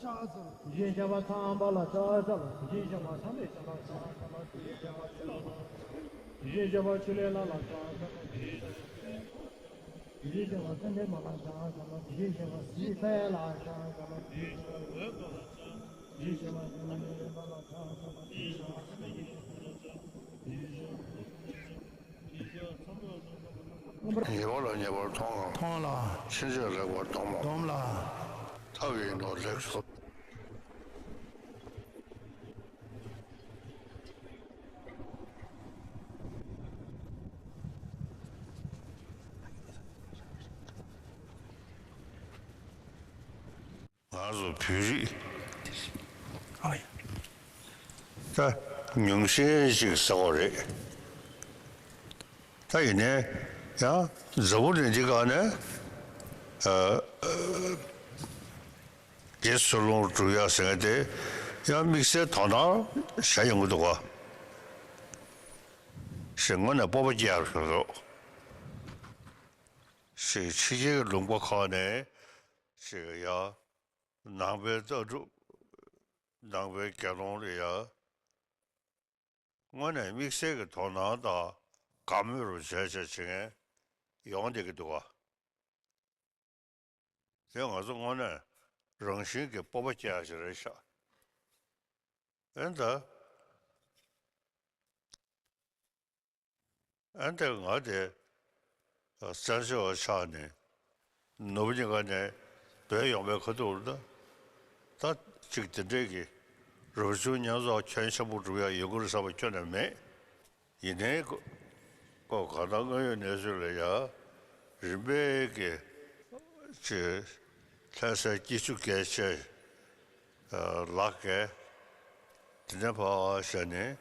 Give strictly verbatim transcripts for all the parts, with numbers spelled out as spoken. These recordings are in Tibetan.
ཡེ་ཤེས་པ་ཚངས་པ་ལ་ཕྱག་འཚལ་ལོ། ཡེ་ཤེས་པ་ཚངས་པའི་བྱ་ལ་ཕྱག་འཚལ་ལོ། ཡེ་ཤེས་པ་ཆུ་ལ་ལ། ཡེ་ཤེས་པ་ཆུ་ལས་ལ་ལ་ཕྱག་འཚལ་ལོ། ཡེ་ཤེས་པ་ཚངས་པའི་མ་ལ་ཕྱག་འཚལ་ལོ། ཡེ་ཤེས་པ་ཟིལ་པའི་ལ་ཕྱག་འཚལ་ལོ། ཡེ་ཤེས་པ་འོད་པ་ལ་ཕྱག་འཚལ་ལོ། ཡེ་ཤེས་པ་ཚངས་པའི་ཡེ་ཤེས་པ་ལ་ཕྱག་འཚལ་ལོ། ཡེ་ཤེས་པ་ཚངས་པའི་ཡེ་ཤེས་པ་ལ་ཕྱག་འཚལ་ལོ། ཉེ་བ་ལ་ཉེ་བར་མཐོང་ངམ། མཐོང་ལ། ཕྱིན་ཆད་ལེགས་པར་མཐོང་ངམ། མཐོང་ལ། ཐབས་ཡིན་ནོ་ལེགས་སོ། ང་ཚོ་བོད་རིགས། ཨ་ཡ། ད་ཉུང་ཤས་ཤིག་ཟེར་བ་རེད། ད་ཡིན་ནའི་ཡང་འཛམ་བུ་གླིང་འདི་སྒང་ནས་ཨ་དགེ་ཚུལ་སློང་སྒྲུབ་ཡག་ཟེར་མཁན་དེ་ཡང་དམིགས་བསལ་དོ་སྣང་བྱས་ཡོང་གི་འདུག་ག་ཞེས་དངོས་གནས་སྤོབས་པ་སྐྱེ་ཡག་རེད་འདུག་ཞེས་ཕྱི་རྒྱལ་གྱི་ལུང་པ་ཁག་ནས་ཞེས་ཡང་ནང་པའི་ལྟ་གྲུབ། ནང་པའི་དགེ་སློང་ལ་ཡང་དངོས་གནས་དམིགས་བསལ་གྱི་དོ་སྣང་དང་དགའ་མོས་རུ་བྱས་བྱས་བྱེད་མཁན་ཡོང་བསྡད་ཀྱི་འདུག་ག་དེ་ང་ཚོ་དངོས་གནས་རང་བཞིན་གྱིས་སྤོབས་པ་སྐྱེ་ཡག་ཞིག་རེད་ཤག་ཨེ་ད། ཨ་ནི་ང་དེ་བཙན་བྱོལ་བ་ཆགས་ནས་ནོར་བུ་གཉིས་ཀ་ནས་བྲོས་ཡོང་བའི་ཁ་ཐུག་ལ། ད་ཅིག་དེ་འདྲས་ཀྱི་རབ་བྱུང་བསྙེན་རྫོགས་ཁྱོན་ཆེན་པོ་སྒྲུབ་ཡག་ཡོད་ཀྱི་རེད་བསམ་པ་ཁྱོན་ནས་མེད། ཡིན་ནའི་ཀོ་ཀོ་གང་ལྟར་དངོས་ཡོད་གནས་ཚུལ་ལ་ཡང་རིམ་པས་ཀྱི་ཅིག་ལྷ་སའི་སྐྱིད་ཆུ་རྒྱལ་ཆེ་ལགས་ཀྱིས་དེ་ནས་ཕར་བཞག་ནས་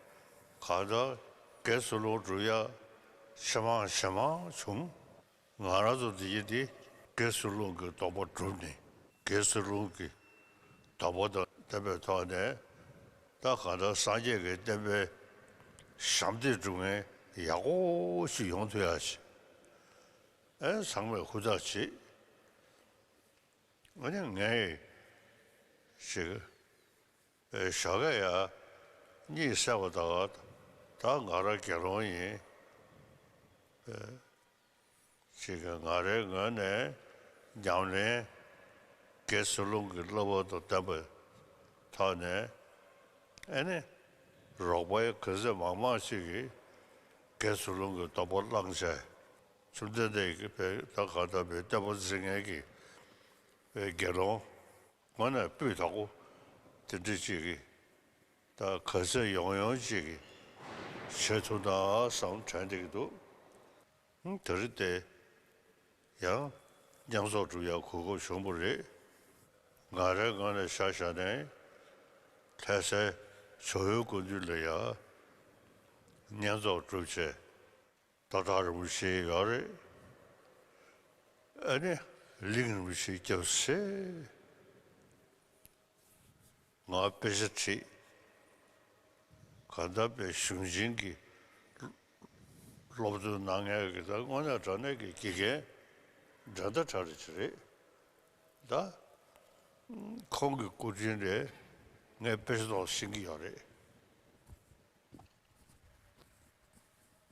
གང་ལྟར་དགེ་ཚུལ་སློང་སྒྲུབ་ཡག་ཇེ་མང་ཇེ་མང་བྱུང་། ང་རང་ཚོ་འདི་ཡིན་ཏེ་དགེ་ཚུལ་སློང་གི་སྡོམ་པ་སྒྲུབ་ནས་དགེ་ཚུལ་སློང་གི་སྡོམ་པ་དང་ལྡན་པའི་ཐོག་ནས་ད་གང་ལྟར་སངས་རྒྱས་ཀྱི་བསྟན་པའི་ཞབས་འདེགས་སྒྲུབ་མཁན་ཡག་པོ་ཞིག་ཡོང་ཐུབ་ཡག་ཞིག་ཨེ་ཚང་མས་ཧུར་ཐག་བྱེད། ཨ་ནི་ངས་ཞིག་ཨེ་ཞོགས་ཀས་ཡ་གཉིད་སད་པ་དང་ད་ང་རང་དགེ་སློང་ཡིན། ཨེ་ཞིག་གི་ང་རའི་ངོས་ནས་ཉམས་ལེན་དགེ་ཚུལ་སློང་གི་བསླབ་པ་དང་ལྡན་པའི་ཐོག་ནས་ཨ་ནི་རོགས་པ་ག་ཚོད་མང་མང་ཞིག་གིས་དགེ་ཚུལ་སློང་གི་སྡོམ་པ་བླངས་བྱས། བཅོམ་ལྡན་འདས་ཀྱིས་བོད་ད་ག་ད་བོད་བསྟན་པ་འཛིན་མཁན་གྱི་བོད་དགེ་སློང་དངོས་གནས་སྤུས་དག་པོ་དེ་འདྲ་ཅིག་གིས་ད་ག་ཚོད་ཡོང་ཡོང་ཅིག་གིས་བྱེད་ཐུབ་ན་བསམ་དྲན་བསྡད་ཀྱི་འདུག་ཨང་། དེ་རིང་དེ་ཡང་བསྙེན་རྫོགས་སྒྲུབ་ཡག་གོ་སྐབས་བྱུང་བ་རེད། ང་རའི་ངོས་ནས་ཆ་བཞག་ནས་ལྷ་སའི་ཇོ་བོའི་སྐུ་མདུན་ལ་ཡང་བསྙེན་རྫོགས་སྒྲུབ་བྱས། རྟ་བྲག་རིན་པོ་ཆེ་ཡོད་རེད། ཨ་ནི་གླིང་རིན་པོ་ཆེ་སྐྱབས་སུ་མཆི། ང་དཔེ་ཆ་ཁྲིད། གང་ལྟར་དཔེ་གཞུང་ཆེན་གྱི་སློབ་སྟོན་གནང་མཁན་གྱི་ད་དངོས་གནས་དྲང་གནས་ཀྱི་དགེ་རྒན་འགྲན་ཟླ་བྲལ་བ་ཅིག་རེད། ད་ཁོང་གི་སྐུ་དྲིན་ལས་ངས་དཔེ་ཆ་ཐོག་ཤེས་ཀྱི་ཡོད་རེད།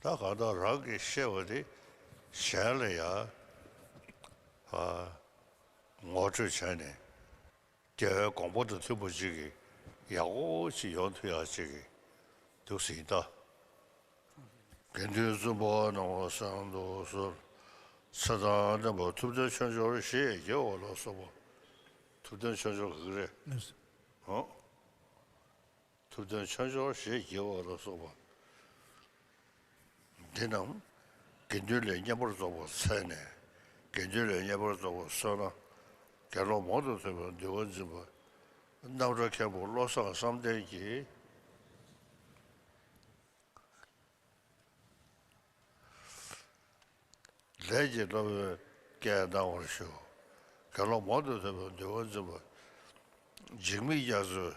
ད་གང་ལྟར་རང་གིས་ཤེས་པ་དེ་གཞན་ལ་ཡང་ཨ་ངོ་སྤྲོད་བྱས་ནས་རྒྱལ་བའི་དགོངས་པ་དང་མཐུན་པ་ཅིག་གི་ཡག་པོ་ཞིག་ཡོང་ཐུབ་ཡག་ཅིག་གི་འདུག་ཟིན་ད། དགེ་འདུན་བཙུན་པ་གནང་བ་གསང་དུ་གསོལ། ཚེ་དང་ལྡན་པ་ཐུབ་བསྟན་ཆོས་འབྱོར་ཞེས་བགྱི་བ་ལ་སོགས་པ། ཐུབ་བསྟན་ཆོས་འབྱོར་ག་གི་རེད། ཨོ། ཐུབ་བསྟན་ཆོས་འབྱོར་ཞེས་བགྱི་བ་ལ་སོགས་པ་འདི་རྣམས་དགེ་འདུན་ལས་བསྙེན་པར་རྫོགས་པར་འཚལ་ནས། དགེ་འདུན་ལས་བསྙེན་པར་རྫོགས་པར་གསོལ་ན། དགེ་སློང་མང་དུ་ཐོས་པའི་འདུན་པ་འཛིན་པ། རྣམ་གྲོལ་མཁན་པོ་བློ་བཟང་བསམ་གཏན་གྱིས། ལས་ཀྱི་སློབ་དཔོན་བཀའ་གནང་བར་ཞུ། དགེ་སློང་མང་དུ་ཐོས་པའི་འདུན་པ་འཛིན་པ། འཇིགས་མེད་རྒྱ་མཚོས་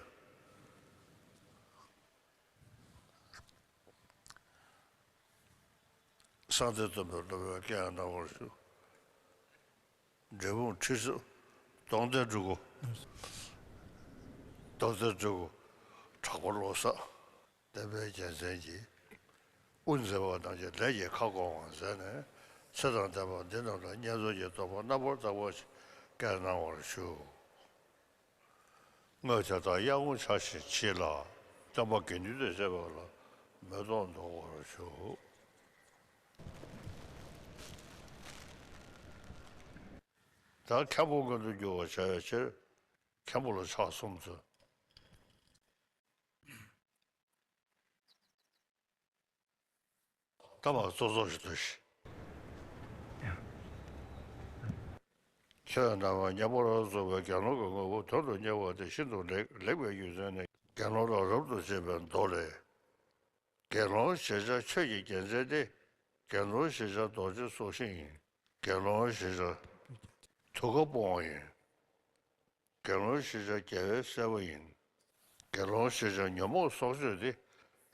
གསང་བདེ་སྟོན་པའི་སློབ་དཔོན་བཀའ་གནང་བར་ཞུ། འབྲས་སྤུངས་ཁྲི་ཟུར་སྟོང་ལྡན་སྤྲུལ་སྐུ། རྡོ་རྗེ་སྤྲུལ་སྐུ་གྲགས་པ་བློ་བཟང་བསྟན་པའི་རྒྱལ་མཚན་གྱིས། དབུ་མཛད་པ་རྣམས་ཀྱི་ལས་ཀྱི་ཁ་སྐོང་བ་མཛད་ནས། ཚེ་དང་ལྡན་པ་འདི་རྣམས་ལ་བསྙེན་རྫོགས་ཀྱི་སྡོམ་པ་རྣམ་པར་དག་པ་ཞིག་བསྐྱེད་གནང་བར་ཞུ། སྔོན་དེ་དག་གཡང་ངོ་ཆགས་ཤིང་འཆི་ལ། སྟོན་པ་དགེ་འདུན་དང་བཅས་པ་ལ་མེ་ཏོག་འདོགས་པར་ཞུ། ད་མཁན་པོ་མངོན་དུ་འགྱུར་བར་བྱ་བའི་ཕྱིར། མཁན་པོ་ལ་ཕྱག་གསུམ་འཚལ། ཐ་མ་གཙོ་ཚོགས་ཤིག་ཏུ་ཤི། ཁྱེད་རྣམས་མཉམ་པར་རྫོགས་པའི་དགེ་སློང་གི་དངོས་པོ་དོན་དུ་གཉེར་བ་དེ་ཤིན་ཏུ་ལེགས་ལེགས་པའི་རྒྱུ་མཚན་ནི། དགེ་སློང་དང་རབ་ཏུ་བྱེད་པའི་མདོ་ལས། དགེ་སློང་ཞེས་བྱ་ཆོས་ཀྱི་རྒྱལ་མཚན་ཏེ། དགེ་སློང་ཞེས་བྱ་རྡོ་རྗེ་སྲོག་ཤིང་ཡིན། དགེ་སློང་ཞེས་བྱ་ཐུགས་ཀར་སྤོང་བ་ཡིན། དགེ་སློང་ཞེས་བྱ་རྒྱལ་བའི་སྲས་པོ་ཡིན། དགེ་སློང་ཞེས་བྱ་ཉོན་མོངས་སྲོག་གཅོད་དེ།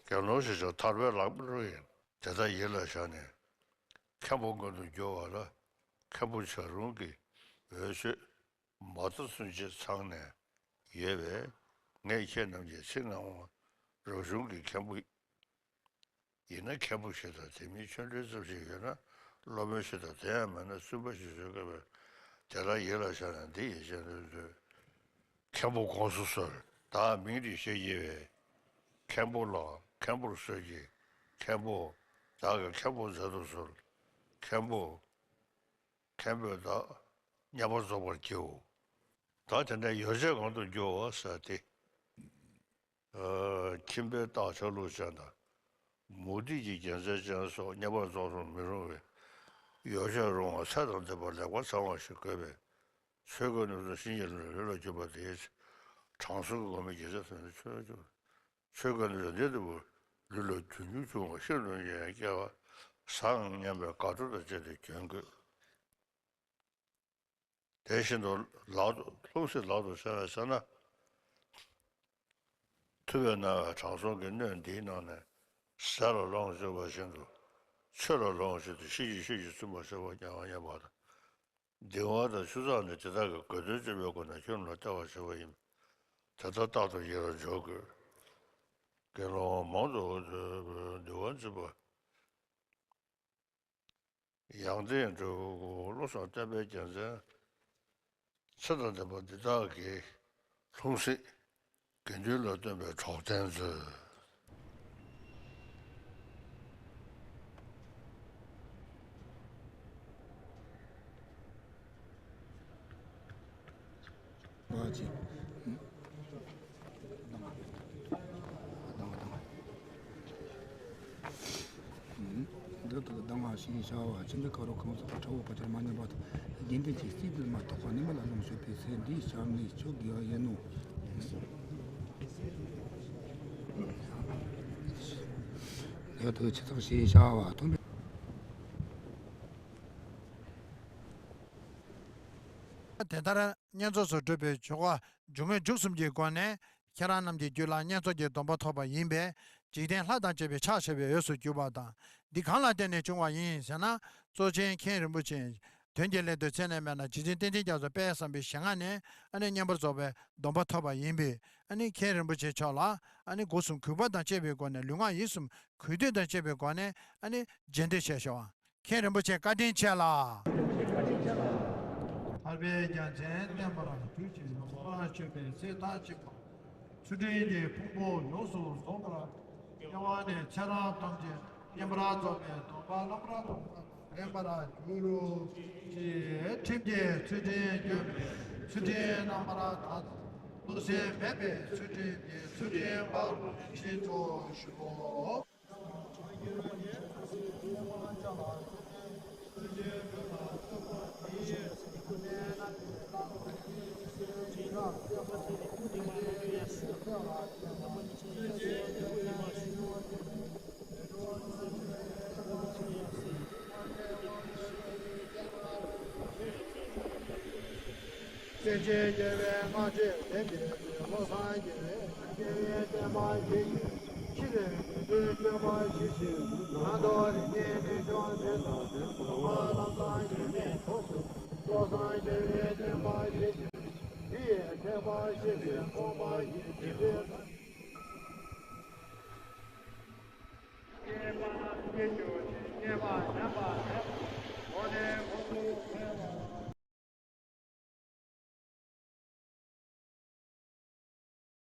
དགེ་སློང་ཞེས་བྱ་ཐར་པའི་ལམ་སྟོན་ཡིན། དེ་དག་ཡིད་ལ་བཞག་ནས། མཁན་པོ་མངོན་དུ་འགྱུར་བ་ལ། མཁན་པོ་བྱ་རུང་གི་འོས་ཆོས་མ་དག་ཚུན་ཆད་ཚང་ནས་ཡོད་པས། ངས་ཁྱེད་རྣམས་ཀྱི་ཚིག་གནང་བ། རབ་བྱུང་གི་མཁན་པོ་ཡིན་ན་མཁན་པོ་ཞིག་དང་། དེ་མིན་ཆོ་འཕྲུལ་ཙམ་ཞིག་ཡོད་ན་སློབ་དཔོན་ཞིག་དང་། དེ་ཡང་མེད་ན་བཙུན་པ་ཞིག་བཟོ་དགོས་པས། དེ་ལ་ཡིད་ལ་བཞག་ནས་འདི་ཡི་ཆེད་དུ་མཛོད། མཁན་པོ་དགོངས་སུ་གསོལ། བདག་མིང་འདི་ཞེས་བགྱི་བས། མཁན་པོ་ལ་མཁན་པོར་གསོལ་གྱི། མཁན་པོ་བདག་གི་མཁན་པོ་མཛད་དུ་གསོལ། མཁན་པོ་མཁན་པོས་བདག་མཉམ་པར་རྫོགས་པར་བགྱིའོ། ད་དེ་ནས་ཡོ་བྱད་གང་དུ་འགྱུར་བ་ཟེར་ཏེ། ཨ། ཁྱིམ་པའི་རྟགས་ཆ་ལུགས་ཅན་དང་། མུ་སྟེགས་ཀྱི་རྒྱལ་མཚན་ཅན་སོགས་མཉམ་པར་རྫོགས་སུ་མི་རུང་བས། ཡོ་བྱད་རུང་བ་ཚད་དང་ལྡན་པ་ལེགས་པར་ཚང་བ་ཞིག་དགོས་པས། ཆོས་གོས་རྣམས་སུ་བཤེས་གཉེན་ལུས་ལ་གྱུར་པ་དེས། དྲང་སྲོང་གི་སྒོམ་པའི་དགེ་རྩ་དོན་དུ་ཆོས་ལ་སྦྱོར། ཆོས་གོས་རྣམས་སུ་འདི་ལྟ་བུ་ལུས་ལ་དུས་རྒྱུན་འབྱུང་བ་ཤིན་ཏུ་ཡང་སྐྱེ་བ་བཟང་སྙམ་པའི་དགའ་སྤྲོ་དང་བཅས་ཏེ་གྱོན་དགོས། དེ་བཞིན་དུ་ལག་ཏུ་ལྷུང་བཟེད་ལག་ཏུ་འཆང་བའི་ཚེ་ན། ཐུབ་པའི་སྣང་བས་དྲང་སྲོང་གི་སྣོད་འདིའི་ནང་ནས་ཟས་ལ་ལོངས་སྤྱོད་པ་བཞིན་དུ། ཆོས་ལ་ལོངས་སྤྱོད་དེ། ཤེས་བཞིན་ཤེས་བཞིན་བཙུན་པ་ཆོས་པ་སྙམ་པ་སྙམ་པ་དང་། གདིང་བ་དང་ཆུ་གཙང་ནི་དེ་དག་གི་དགོས་དོན་སྤྱོད་པའི་སྒོ་ནས་ཁྱོད་རྣམས་ལ་སྟེར་བར་བྱ་བ་ཡིན། དེ་ལྟར་རྟག་ཏུ་ཡིད་ལ་འཇོག་དགོས། དགེ་སློང་མང་དུ་འདུལ་བ་འཛིན་པ། ཡང་དེ་འགྲོ་བློ་བཟང་བསྟན་པའི་རྒྱལ་མཚན། ཚེ་དང་ལྡན་པ་འདི་དག་གི་ལྷུང་བཟེད་དགེ་འདུན་ལ་སྟོན་པའི་གྲོགས་དན་མཛོད། བ་ཅིག་འདི་ལྟར་གདམས་ངག་ཞེས་བྱ་བ། ཆེན་པོའི་ཁ་རོག་གང་སོགས་ཁྲ་བོ་དཀར་ཆར་མ་ཉམས་པ་དང་། དགེ་འདུན་གྱི་སྲིད་དུ་མ་གཏོགས་པ། ནད་མེད་ལ་ལོངས་སྤྱོད་པའི་ཚེ། འདིའི་ཞབས་ནི་མཆོག་དགེ་བ་ཡིན་ནོ། ཡང་དུ་ཇི་ལྟར་ཞེས་བྱ་བ། མཐོང་བའི། དེ་ལྟར་བསྙེན་རྫོགས་སུ་གྲུབ་པའི་ཆོ་ག་འབྱུང་མེད་འཇུག་གསུམ་གྱི་སྒོ་ནས། ཁྱེད་རང་རྣམས་ཀྱི་རྒྱུད་ལ་བསྙེན་རྫོགས་ཀྱི་སྡོམ་པ་ཐོབ་པ་ཡིན་པས། འཇིག་རྟེན་ལྷ་དང་བཅས་པའི་ཕྱག་བྱ་བའི་འོས་སུ་གྱུར་པ་དང་། འདི་གང་ལ་བརྟེན་ནས་བྱུང་བ་ཡིན་ཟེར་ན། གཙོ་ཆེན་མཁན་རིན་པོ་ཆེ། དོན་གྱི་སླད་དུ་ཚེ་ནས་མེད་ན་རྗེ་བཙུན་བསྟན་འཛིན་རྒྱ་མཚོ་དཔལ་བཟང་པོའི་ཞལ་སྔ་ནས། ཨ་ནི་བསྙེན་པར་རྫོགས་པའི་སྡོམ་པ་ཐོབ་པ་ཡིན་པས། ཨ་ནི་མཁན་རིན་པོ་ཆེ་མཆོག་ལ། ཨ་ནི་སྒོ་གསུམ་གུས་པ་དང་བཅས་པའི་སྒོ་ནས། ལུས་ངག་ཡིད་གསུམ་གུས་འདུད་དང་བཅས་པའི་སྒོ་ནས། ཨ་ནི་རྗེས་ཟློས་བྱས་ཤོག་མཁན་རིན་པོ་ཆེ་བཀའ་དྲིན་ཆེ་ལ། ཐར་པའི་རྒྱལ་མཚན་བསྟན་པར་གྱུར་ཅིག་རྫོགས་པར་སྤྱོད་པའི་ཚེ་མཐའ་གཅིག་པ། ཚུལ་ཁྲིམས་ཀྱི་ཕུང་པོ་ཡོངས་སུ་རྫོགས་པར། དམྱལ་བ་ནས་ཚེ་རབས་ཐམས་ཅད་བསྙེན་པར་རྫོགས་པའི་སྡོམ་པ་བླ་མར་ཐོབ་པ་ལེན་པར་འགྱུར་རོ། ཅེས་ཁྲིམས་ཀྱི་ཚུལ་ཁྲིམས་བསྐྱོན་པའི་ཚུལ་ཁྲིམས་རྣམ་པར་དག་དང་། གནོད་སེམས་མེད་པའི་ཚུལ་ཁྲིམས་ཀྱི་ཚུལ་ཁྲིམས་འབའ་ཞིག་ཏུ་ཞུགས། སེམས་ཅན་དགེ་བའི་སྔགས་ཀྱི་ལས་འདི་ནི། བློ་བཟང་དགེ་བའི་དགེ་བའི་བསྟན་པ་ཞེས་བྱའི་ཕྱིར། དགེ་འདུན་སྤྱོད་པ་ཞི་ཞིང་ལྷག་ཏུ་རིགས་ངན་ནད་གཅོད་ནད་དང་ལྡན་པ། བློ་བཟང་དགེ་བའི་གྲོགས་སུ། བློ་བཟང་དགེ་བའི་བསྟན་པ་ཞེས་བྱའི། ཡིས་ཐེག་པ་ཆེན་པོའི་ཚོགས་པ་ཡི་དེ་འདྲའི། སྐྱེས་པ་སྐྱེ་འགྱུར་ཏེ་སྐྱེས་པ་ཉམས་པ་མེད། འོ་ནས་འཁོར་ལོ་